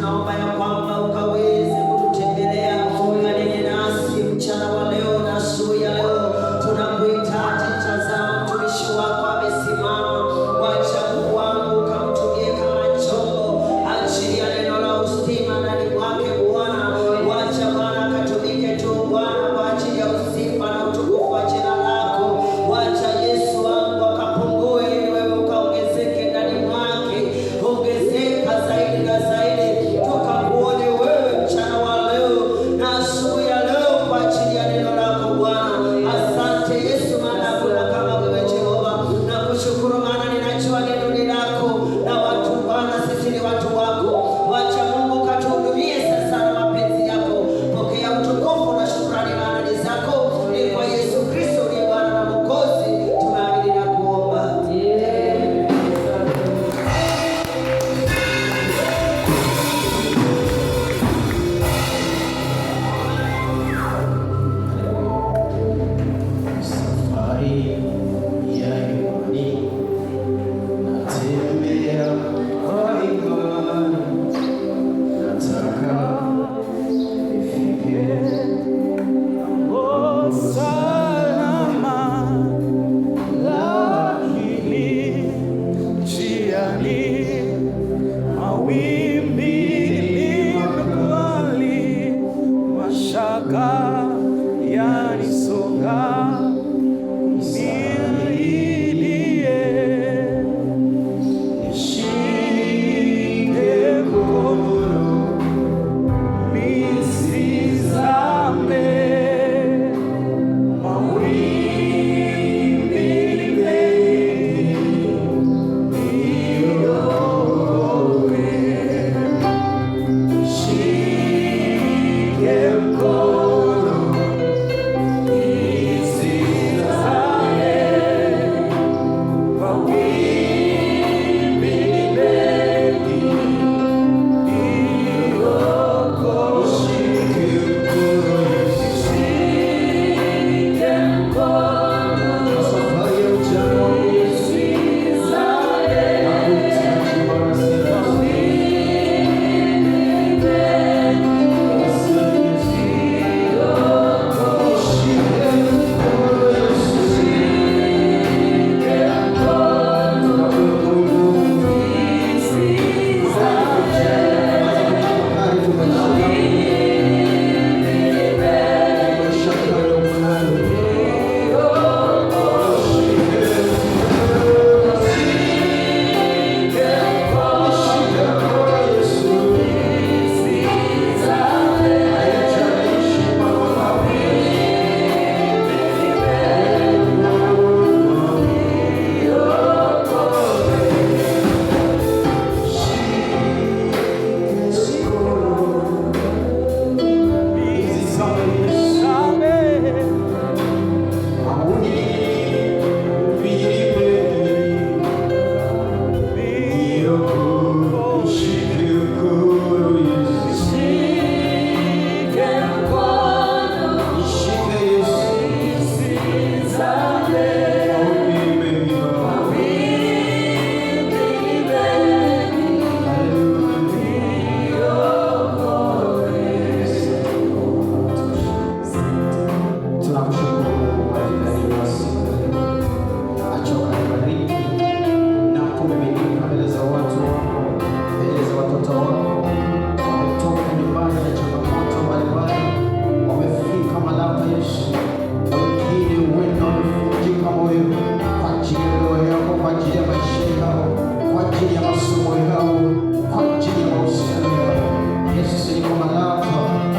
Tunaomba ya kwamba ukaweze kututembelea, ukanene nasi mchana wa leo na asubuhi ya leo. Tunakuhitaji. Tazama, mtumishi wako amesimama, wacha Mungu wangu ukamtumie kama chombo, achilia neno la uzima ndani mwake Bwana. Wacha Bwana akatumike tu Bwana kwa ajili ya usifa na utukufu wa jina lako. Wacha Yesu wangu akapungue, ili wewe ukaongezeke ndani mwake, ongezeka zaidi na zaidi, tukakuone wewe mchana wa leo na asubuhi ya leo kwa ajili ya neno lako Bwana. Asante Yesu, maana hakuna kama wewe Jehova. Nakushukuru maana ninajua neno ni lako na watu Bwana, sisi ni watu wako. Wacha Mungu katuhudumie sasa na mapenzi yako. Pokea utukufu na shukrani, maana ni zako. Ni kwa Yesu Kristo uliye Bwana na Mwokozi tumeamini na kuomba. Amen. Safari ya imani natembea kwa imani, nataka nifike Salama, lakini njiani mawimbi ni makali, mashaka yanisonga, nisaidie, nishike mkono nisizame. Mawimbi mengi niokoe, nishike mkono nisizame. Mawimbi mengi niokoe, nishike mkono Safari ya ujana wangu nakuhitaji Bwana, sina Asante Yesu. Nishike mkono Yesu. Nakuhitaji. Tafakari tu maisha yako. Maisha yako unayo. Nishike mkono Yesu. Haijalishi mambo Tunakushukuru Mungu kwa ajili ya neno la siku ya leo. Acha ukalibariki na kumiminika mbele za watu wako, mbele za watoto wako. Wametoka nyumbani na changamoto mbalimbali, wamefika malapa Yesu. Wengine huenda wamevunjika moyo kwa ajili ya ndoa yako, kwa ajili ya maisha yao, kwa ajili ya masomo yao, kwa ajili ya mahusiano yao. Yesu, niko malapa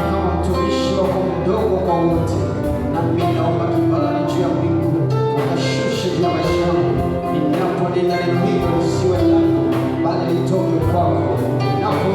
kama mtumishi wako mdogo kwa wote, na mimi naomba kibali juu ya mbingu ukashushe juu ya maisha yangu. Ninaponena neno hili lisiwe langu, bali litoke kwako. Ninapo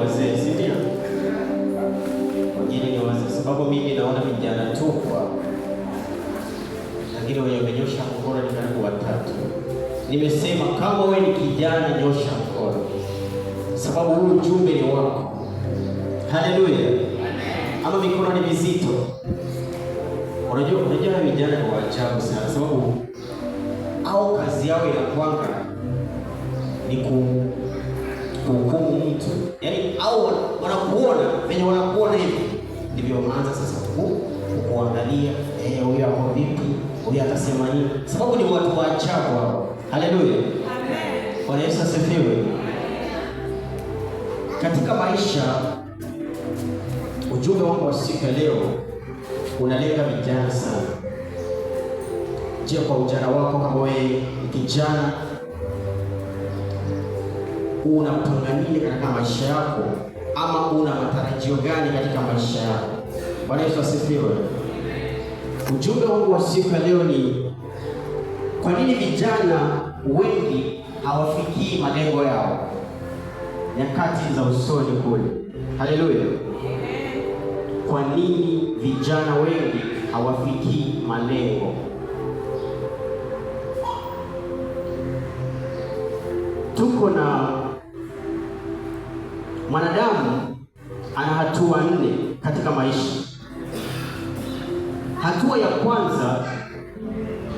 wazee, si ndio? Wengine ni wazee, sababu mimi naona vijana tu hapa, lakini wenye wamenyosha mkono ni karibu watatu. Nimesema kama wewe ni kijana, nyosha mkono, sababu huu ujumbe ni wako. Haleluya! Ama mikono ni mizito. Unajua vijana ni wa ajabu sana, sababu au kazi yao inakwanga ni kuhukumu mtu, yaani au wanakuona venye wanakuona hivi ndivyo wanaanza sasa kukuangalia, huyu ako vipi, huyu atasema nini, sababu ni watu wa ajabu hao. Haleluya, amen. Bwana Yesu asifiwe. Katika maisha, ujumbe wangu wa siku ya leo unalenga vijana sana. Je, kwa ujana wako, kama wewe ni kijana, unapanga nini katika maisha yako, ama una matarajio gani katika maisha yako? Bwana Yesu asifiwe. Ujumbe wangu wa siku ya leo ni kwa nini vijana wengi hawafikii malengo yao nyakati za usoni kule. Haleluya. Kwa nini vijana wengi hawafikii malengo? Tuko na mwanadamu ana hatua nne katika maisha. Hatua ya kwanza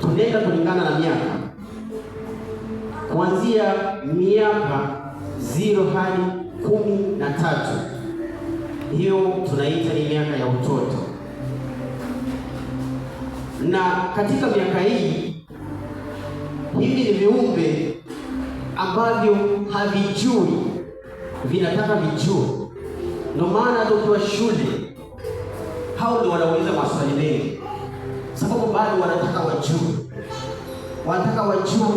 tunaenda kulingana na miaka, kuanzia miaka 0 hadi 13, hiyo tunaita ni miaka ya utoto. Na katika miaka hii, hivi ni viumbe ambavyo havijui, vinataka vijue. Ndio maana hata ukiwa shule, hao ndio wanauliza maswali mengi, sababu bado wanataka wajue, wanataka wajue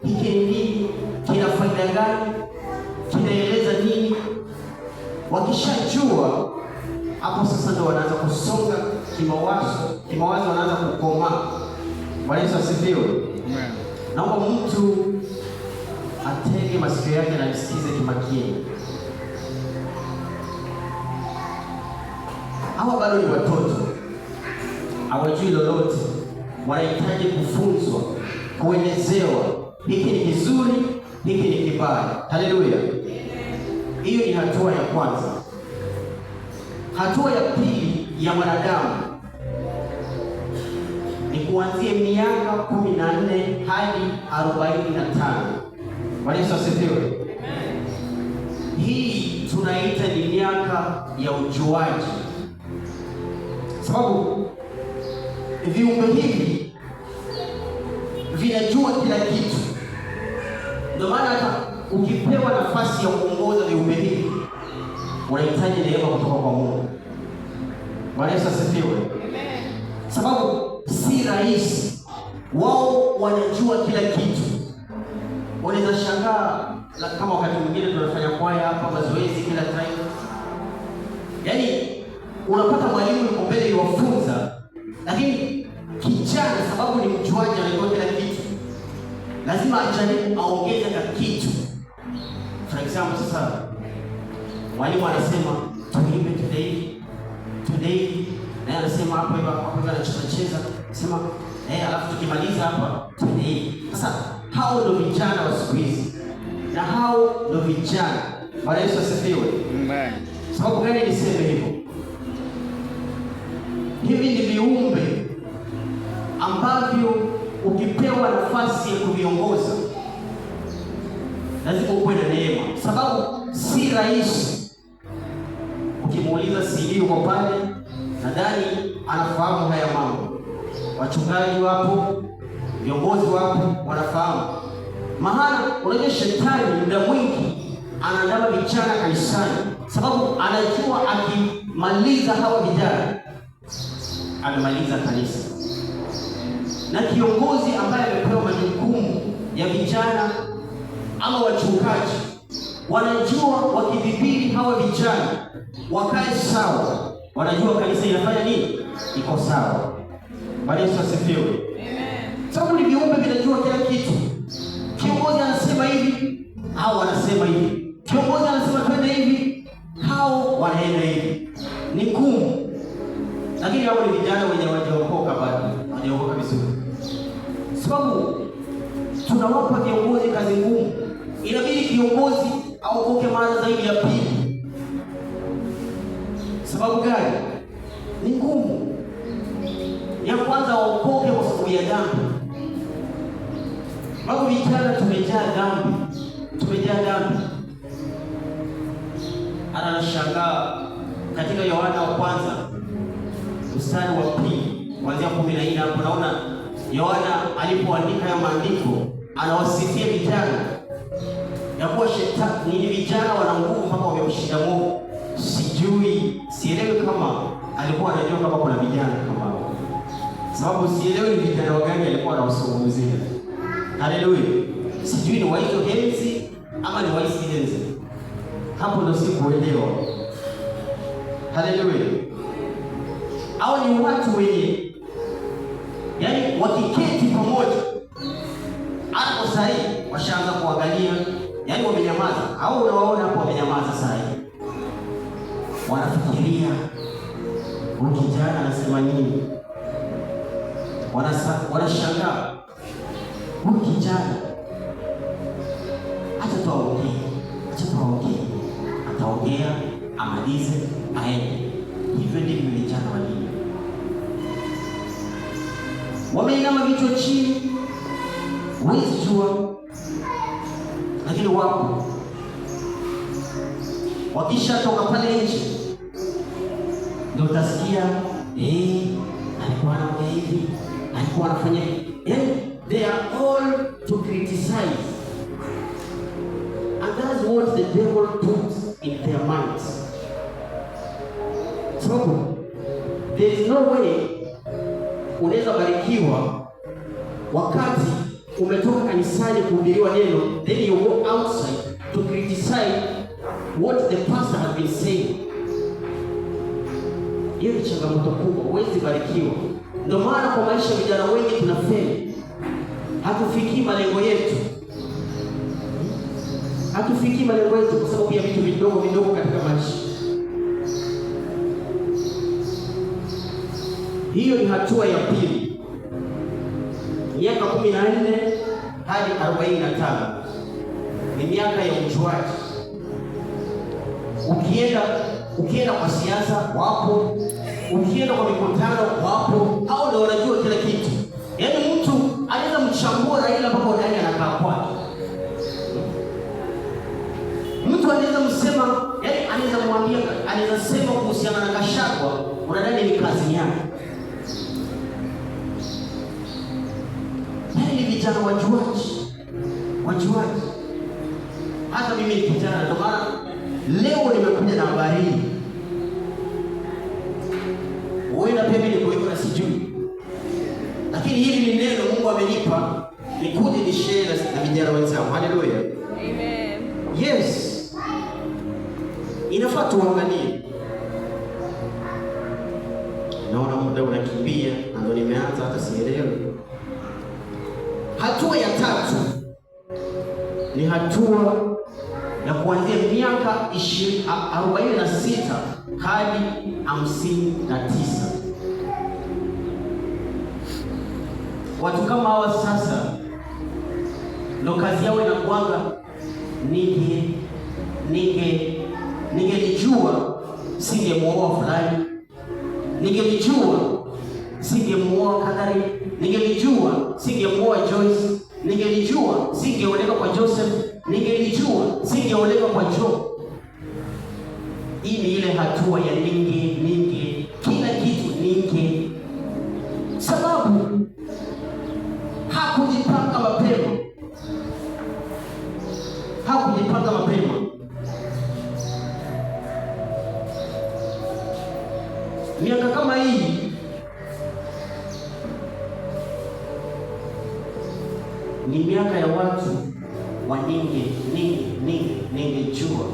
hiki ni nini, kina faida gani, kinaeleza nini. Wakishajua hapo sasa ndio wanaanza kusonga kimawazo, wanaanza kukomaa. Bwana Yesu asifiwe. Naomba mtu atege masikio yake na nisikize kimakini. Hawa bado ni watoto, hawajui lolote, wanahitaji kufunzwa, kuelezewa hiki ni kizuri, hiki ni kibaya. Haleluya! Hiyo ni hatua ya kwanza. Hatua ya pili ya mwanadamu ni kuanzia miaka 14 hadi 45. Bwana Yesu asifiwe. Hii tunaita ni miaka ya ujuaji, sababu viumbe hivi vinajua kila kitu. Ndio maana hata ukipewa nafasi ya kuongoza viumbe hivi unahitaji neema kutoka kwa Mungu. Bwana Yesu asifiwe. Sababu si rahisi, wao wanajua kila kitu. Unaweza shangaa kama wakati mwingine tunafanya kwaya hapa mazoezi kila time, yaani unapata mwalimu yuko mbele yuwafunza, lakini kijana sababu ni mjuaji, anajua kila kitu, lazima ajaribu aongeze ka kitu. For example, sasa mwalimu anasema tuimbe tuende hivi tuende hivi, naye anasema hapo hivyo hapo hivyo, anacheza cheza sema alafu tukimaliza hapa tuende hivi. Sasa hao ndio vijana wa siku hizi, na hao ndio vijana. Bwana Yesu asifiwe. Amen. Sababu gani niseme hivyo? Hivi ni viumbe ambavyo ukipewa nafasi ya kuviongoza lazima ukuwe na neema, sababu si rahisi. Ukimuuliza CD yuko pale, nadhani anafahamu haya mambo. Wachungaji wapo, viongozi wapo, wanafahamu. Maana unajua shetani muda mwingi anaandama vijana kanisani, sababu anajua akimaliza hawa vijana amemaliza kanisa. Na kiongozi ambaye amepewa majukumu ya vijana ama wachungaji, wanajua wakidhibiti hawa vijana wakae sawa, wanajua kanisa inafanya nini, iko sawa. Bwana Yesu asifiwe. Amen. Sababu ni viumbe vinajua kila kitu. Kiongozi anasema hivi au anasema hivi, kiongozi anasema twende hivi, Wanaenda hivi, ni ngumu, lakini hao ni vijana wenye hawajaokoka bado, hawajaokoka vizuri, sababu tunawapa viongozi kazi ngumu. Inabidi kiongozi aokoke mara zaidi ya pili. Sababu gani? Ni ngumu. Ya kwanza waokoke kwa sababu ya dhambi. Sababu vijana tumejaa dhambi, tumejaa dhambi. Anashangaa katika Yohana wa kwanza mstari wa pili kuanzia 14 hapo, naona Yohana alipoandika haya maandiko anawasifia vijana ya kuwa shetani ni vijana wana nguvu mpaka wamemshinda Mungu. Sijui, sielewi kama alikuwa anajua kama kuna vijana kama hao, sababu sielewi ni vijana wagani alikuwa anawazungumzia. Haleluya! Sijui ni wa hizo enzi ama ni wa hizi enzi, hapo ndo sikuelewa. Haleluya! Hao ni watu wenye, yaani wakiketi pamoja hapo saa hii washaanza kuangalia, yaani wamenyamaza, au unawaona hapo wamenyamaza saa hii, wanafikiria huyu kijana anasema nini, wanashangaa huyu kijana, acha tu aongee, acha tu aongee, ataongea amalize aende. Hivyo ndivyo vijana walivyo, wameinama vichwa chini, huwezi jua, lakini wapo. Wakishatoka pale nje ndio utasikia alikuwa anaongea hivi, alikuwa anafanya hivi. Yani they are all to criticize, and that's what the devil puts in their minds. Sababu there is no way unaweza barikiwa wakati umetoka kanisani kuhubiriwa neno, then you go outside to criticize what the pastor has been saying. Hiyo ni changamoto kubwa, huwezi barikiwa. Ndio maana kwa maisha vijana wengi tunafeli, hatufikii malengo yetu, hatufikii malengo yetu kwa sababu ya vitu vidogo vidogo katika maisha. Hiyo ni hatua ya pili, miaka 14 hadi 45 ni miaka ya ujuaji. Ukienda kwa siasa wapo, ukienda kwa mikutano wapo, hao ndio wanajua kila kitu. Yaani mtu anaweza mchambua Raila mpaka ndani anakaa kwake. Mtu anaweza msema, yaani anaweza mwambia, anaweza sema kuhusiana na Gachagua, unadhani ni kazi yake. Yaani ni vijana wajuaji, wajuaji. Hata mimi ni kijana, ndio maana leo nimekuja na habari hii. Huenda pia mimi niko hivyo na sijui, lakini hili ni neno Mungu amenipa nikuje ni share na vijana wenzangu. Haleluya. Amen. Yes, inafaa tuangalie. Naona muda unakimbia na ndo nimeanza hata sielewi. Hatua ya tatu ni hatua ya kuanzia miaka 46 hadi 59. Watu kama hawa sasa ndo kazi yao inakuanga, ningelijua singemuoa fulani, ningelijua singemuoa Catherine, ningelijua singemuoa Joyce, ningelijua singeolewa kwa Joseph, ningelijua singeolewa kwa Joe. Hii ni ile hatua ya ninge ninge, kila kitu ninge, sababu hakujipanga mapema, hakujipanga mapema. Miaka kama hii ni miaka ya watu wa ninge ninge ninge ningejua.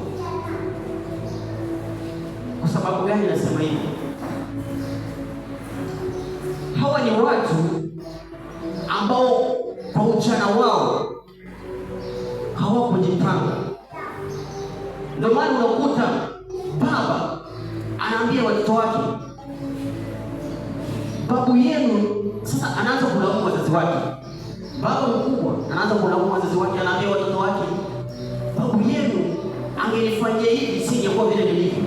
Kwa sababu gani nasema hivi? Hawa ni watu ambao kwa ujana wao hawakujipanga. Ndio maana unakuta baba watoto wake, babu yenu sasa anaanza kulaumu wazazi wake. Baba mkubwa anaanza kulaumu wazazi wake, anaambia watoto wake, babu yenu angenifanyia hivi singekuwa vile nilivyo.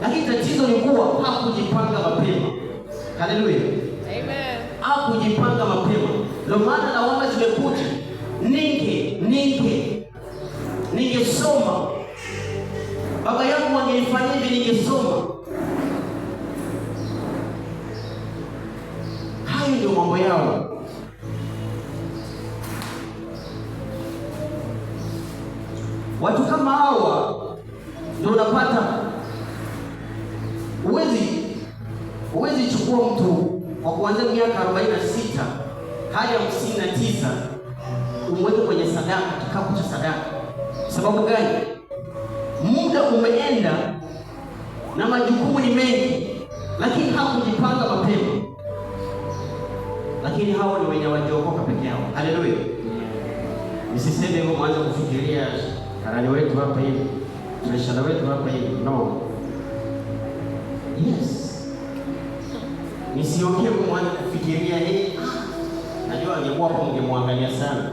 Lakini tatizo ni kuwa hakujipanga mapema. Haleluya. Amen. Hakujipanga mapema. Ndio maana lawama zimekuja. Ningesoma, baba yangu angenifanyia hivi, ningesoma. Hayo ndio mambo yao. Watu kama hawa ndio unapata, huwezi chukua mtu wa kuanzia miaka 46 hadi 59 umweke kwenye sadaka, kikapu cha sadaka. Sababu gani? Muda umeenda na majukumu ni mengi, lakini hakujipanga mapema. Lakini hao ni wenye wajokoka peke yao. Haleluya. Nisiseme hivyo mwanze kufikiria karani wetu hapa hivi, biashara wetu hapa hivi. No. Yes. Nisiongee mwanze kufikiria hii. Najua angekuwa hapo mngemwangalia sana.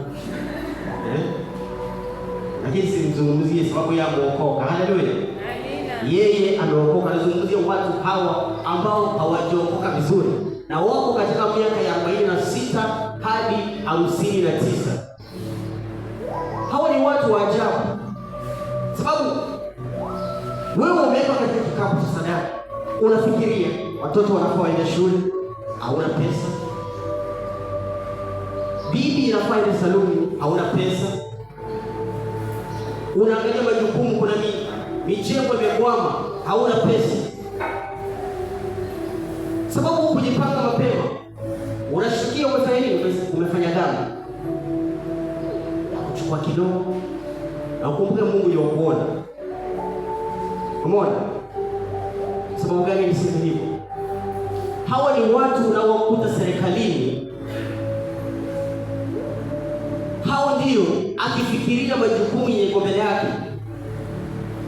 Lakini simzungumzie sababu ya muokoka. Haleluya. Amina. Yeye ameokoka. Anazungumzia watu hawa ambao hawajaokoka vizuri na wako katika miaka ya 46 hadi 59. Hawa ni watu wa ajabu, sababu wewe umeweka katika kikapu cha sadaka, unafikiria watoto wanafaa waende shule, hauna pesa. Bibi inafaa ende saluni, hauna pesa. Unaangalia majukumu, kuna mijengo imekwama, hauna pesa. Sababu hukujipanga mapema, unashukia umefanya nini? Umefanya dhambi na kuchukua kidogo, na ukumbuke Mungu yukuona. Umeona? Sababu gani niseme hivyo? Hawa ni watu unaowakuta serikalini. Hao ndio akifikiria majukumu yenye iko mbele yake,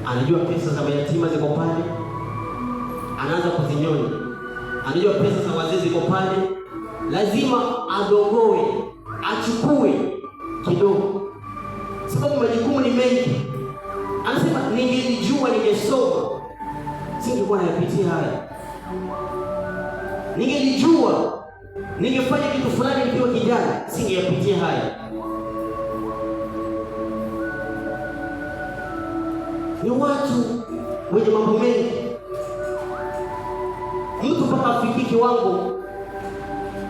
anajua pesa za mayatima ziko pale, anaanza kuzinyonya. Anajua pesa za wazee ziko pale, lazima adogoe, achukue kidogo, sababu majukumu ni mengi. Anasema ningelijua, ningesoma, singekuwa nayapitia haya. Ningelijua, ningefanya kitu fulani nikiwa kijana, singeyapitia haya. Ni watu wenye mambo mengi. Mtu mpaka afikie kiwango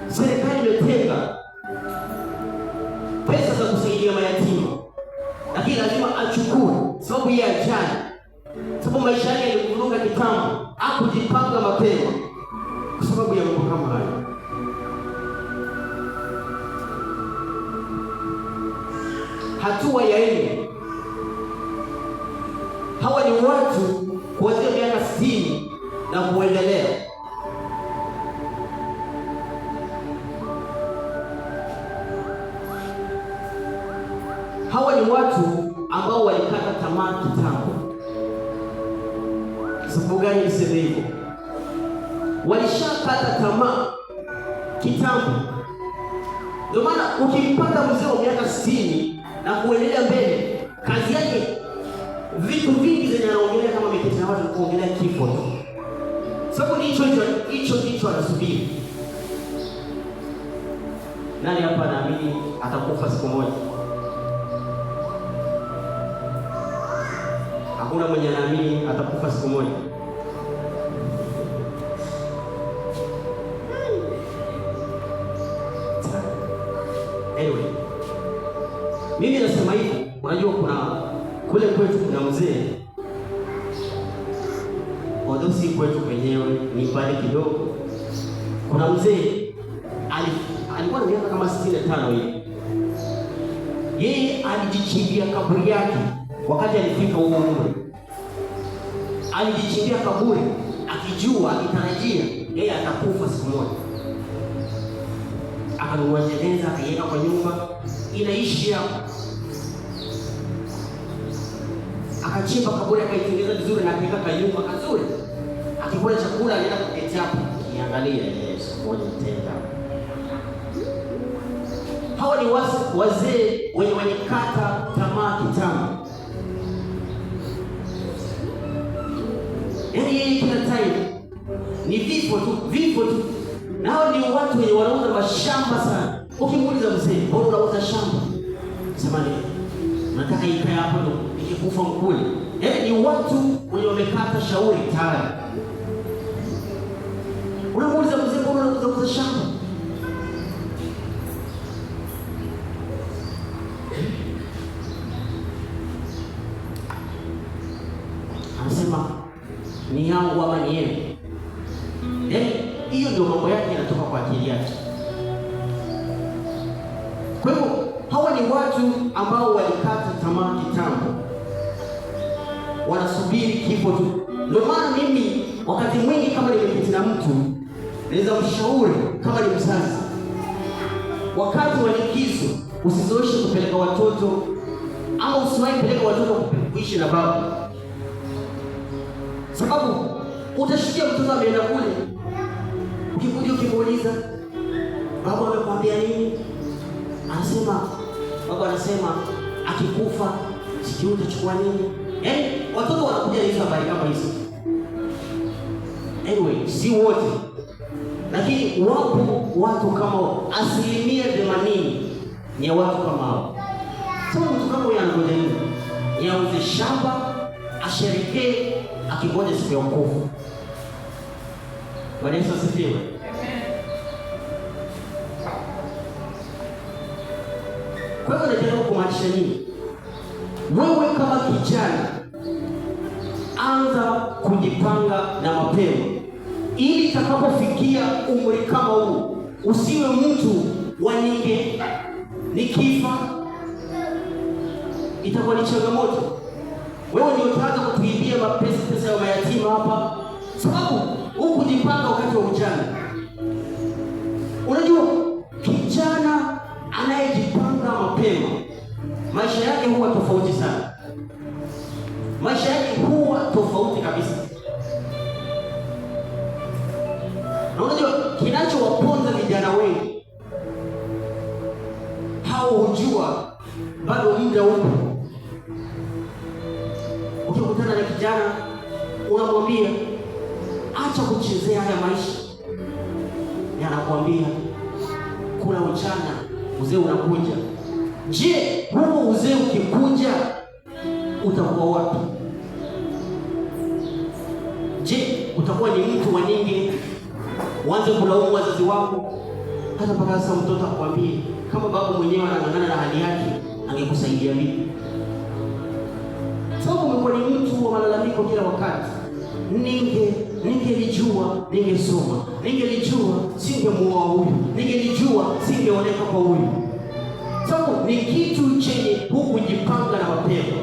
serikali imetenga pesa za kusaidia mayatima, lakini lazima achukue, sababu yeye ajali, sababu maisha yake yalivuruga kitambo, hakujipanga mapema kwa sababu ya mambo kama hayo. Hatua ya nne, hawa ni watu kuanzia miaka 60 na kuendelea. Hawa ni watu ambao walikata tamaa kitambo. Sababu gani niseme hivyo? Walishakata tamaa kitambo. Ndio maana ukimpata mzee wa miaka 60 na kuendelea mbele, kazi yake vitu vingi zenye anaongelea kama ameketi na watu kuongelea kifo tu. Sababu ni hicho hicho hicho anasubiri. Nani hapa anaamini atakufa siku moja? Hakuna mwenye anaamini atakufa siku moja. Anyway, mimi nasema hivi, unajua kuna kule kwetu kuna mzee, although si kwetu kwenyewe, ni mbali kidogo. Kuna mzee alikuwa na miaka kama 65 hivi. Yeye alijichimbia kaburi yake wakati alifika huo umri. Alijichimbia kaburi akijua, akitarajia yeye atakufa siku moja. Akanunua jeneza akaiweka kwa nyumba, inaishi hapo. Akachimba kaburi akaitengeneza vizuri na akaweka kanyumba kazuri. Akikula chakula anaenda kuketi hapo, niangalie, siku moja nitaenda. Hawa ni wazee wenye walikata tamaa kitambo. Yaani yeye kila time ni vifo tu, vifo tu. Na hao ni watu wenye wanauza mashamba sana. Ukimuuliza mzee, mbona unauza shamba? Sema ni nataka ikae hapo ndo nikikufa mkule. Yaani ni watu wenye wamekata shauri tayari. Unamuuliza mzee, mbona unauza shamba? Anasema ni yangu ama ni yenu. Yaani hiyo ndio mambo yake yanatoka kwa akili yake. Kwa hivyo hawa ni watu ambao walikata tamaa kitambo, wanasubiri kifo tu. Ndio maana mimi wakati mwingi kama nimeketi na mtu naweza mshauri, kama ni mzazi, wakati wa likizo usizoeshe kupeleka watoto ama usiwahi kupeleka watoto kuishi na babu, sababu utashikia mtoto ameenda kule, ukikuja ukimuuliza babu amekwambia nini, anasema babu anasema akikufa sijui utachukua nini. Yaani watoto wanakuja hizo habari kama hizo. Anyway, si wote, lakini wapo watu kama 80% ni ya watu kama hao. Sasa mtu kama huyo anangoja nini? Ni auze shamba, asherekee, akingoja siku ya wokovu. Bwana Yesu asifiwe. Amen. Kwa hiyo najaribu kumaanisha nini? Wewe kama kijana anza kujipanga na mapema, ili itakapofikia umri kama huu usiwe mtu wa ninge nikifa itakuwa ni changamoto. Wewe ndio utaanza kutuibia mapesa, pesa ya mayatima hapa, sababu hukujipanga wakati wa ujana. Unajua kijana anayejipanga mapema maisha yake huwa tofauti sana, maisha yake huwa tofauti kabisa. Na unajua kinachowaponza vijana wengi, hao hujua bado muda upo. Ukikutana na kijana unamwambia acha kuchezea haya maisha, na anakuambia kuna ujana, uzee unakuja. Je, huo uzee ukikuja utakuwa wapi? Je, utakuwa ni mtu wa nini? Uanze kulaumu wazazi wako? Hata mpaka sasa mtoto akwambie kama babu mwenyewe anang'ang'ana na hali yake, angekusaidia vipi? Sababu umekuwa ni mtu wa malalamiko kila wakati. Ningelijua ningesoma, ningelijua singemuoa huyu, ningelijua singeoneka kwa huyu. Sababu ni kitu chenye hukujipanga na mapema.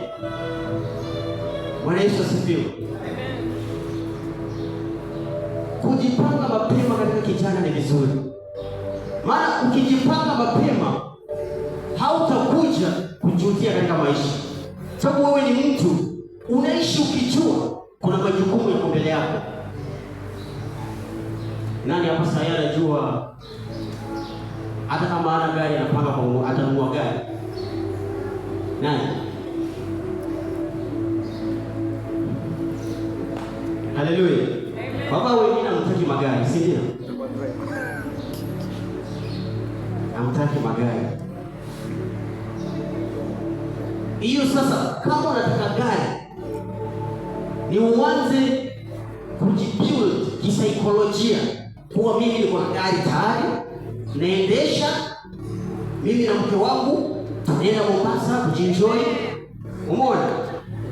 Bwana Yesu asifiwe. Amen. Kujipanga mapema katika kijana ni vizuri, maana ukijipanga mapema hautakuja kujutia katika maisha, sababu wewe ni mtu unaishi ukijua kuna majukumu yako mbele yako. Nani hapa sasa anajua hata kama ana gari anapanga kwa atanunua gari? Nani? Haleluya. Baba wengine hamtaki magari, si ndio? Hamtaki magari. Hiyo sasa, kama unataka gari ni uanze kujibuild kisaikolojia kuwa mimi niko na gari tayari, naendesha mimi na mke wangu tunaenda Mombasa kujienjoy. Umeona?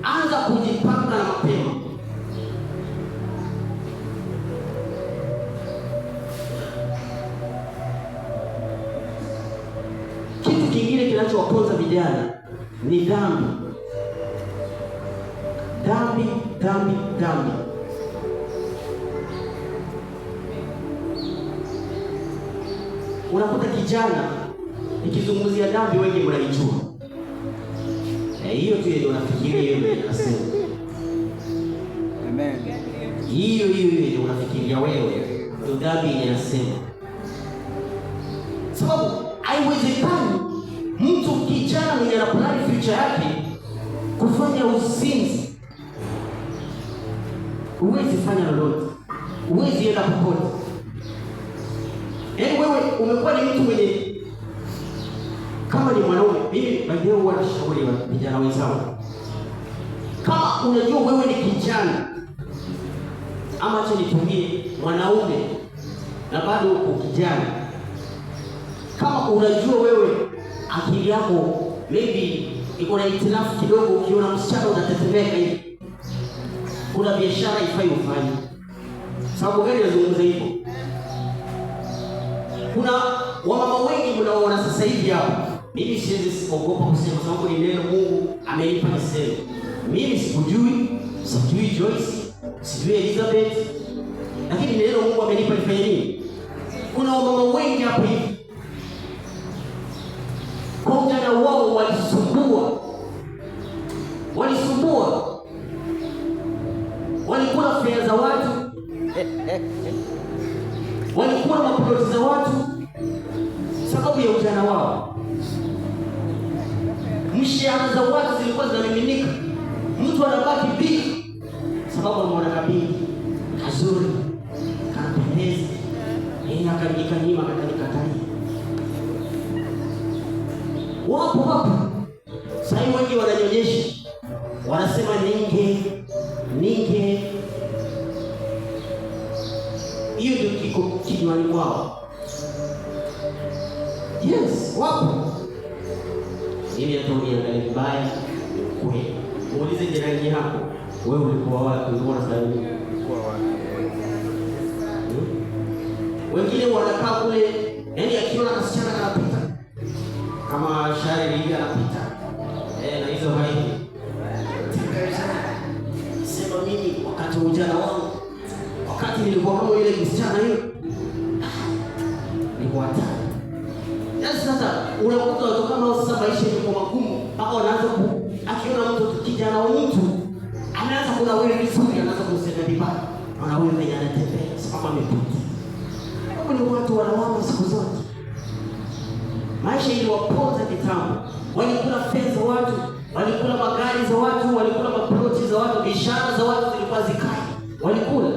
Anza kujipanga na mapema. Kitu kingine kinachowaponza vijana ni dhambi. Dhambi, dhambi, dhambi. Unakuta kijana, nikizungumzia dhambi wengi mnaijua. Hiyo tu ndio nafikiria yeye mwenyewe anasema. Amen. Hiyo hiyo hiyo yenye unafikiria wewe ndio dhambi yenye nasema, sababu haiwezekani mtu kijana mwenye anaplan future yake kufanya uzinzi. Huwezi fanya lolote, huwezi enda popote. Yaani wewe umekuwa ni mtu mwenye, kama ni mwanaume, mimi by the way huwa nashauri wa vijana wenzangu, kama unajua wewe ni kijana, ama acha nitumie mwanaume na bado uko kijana, kama unajua wewe akili yako maybe iko na hitilafu kidogo, ukiona msichana utatetemeka hivi, kuna biashara ifai ufanye. Sababu gani nazungumza hivyo? Kuna wamama wengi mnaoona sasa hivi hapa, mimi siwezi ogopa kusema, sababu ni neno Mungu amenipa niseme. Mimi sikujui, sijui Joyce, sijui Elizabeth, lakini ni neno Mungu amenipa nifanye nini? Kuna wamama wengi hapa hivi kwa ujana wao walisumbua, walisumbua, walikula fedha za watu, walikula maploti za watu sababu ya ujana wao. Mshahara za watu zilikuwa zinamiminika, mtu anabaki big sababu ameona kabinti kazuri kanapendeza, yeye akanyima akanikatalia. Wapo wapo sasa hivi wengi wananyonyesha, wanasema ninge ninge. Hiyo ndio kiko kinywani mwao. Yes, wapo. Mimi hata uniangalie vibaya, ni ukweli. Muulize jirani yako, wewe ulikuwa wapi? Ulikuwa unafanya nini? Hmm? Wengine wanakaa kule, yaani akiona kasichana kanapita kama shari hivi anapita na hizo haidi, sema mimi wakati wa ujana wangu, wakati nilikuwa kama yule msichana hiyo, nilikuwa hatari. Yaani sasa unakuta watu kama hao sasa maisha imekuwa magumu mpaka wanaanza ku akiona mtu kijana wa mtu anaanza kunawiri vizuri, anaanza kumsema vibaya, naona huyu mwenye anatembea sababu amepita. Hapo ni watu wanawama siku zote. Maisha iliwaponza kitambo, walikula fedha za watu, walikula magari za watu, walikula maploti za watu, biashara za watu zilikuwa zikai, walikula.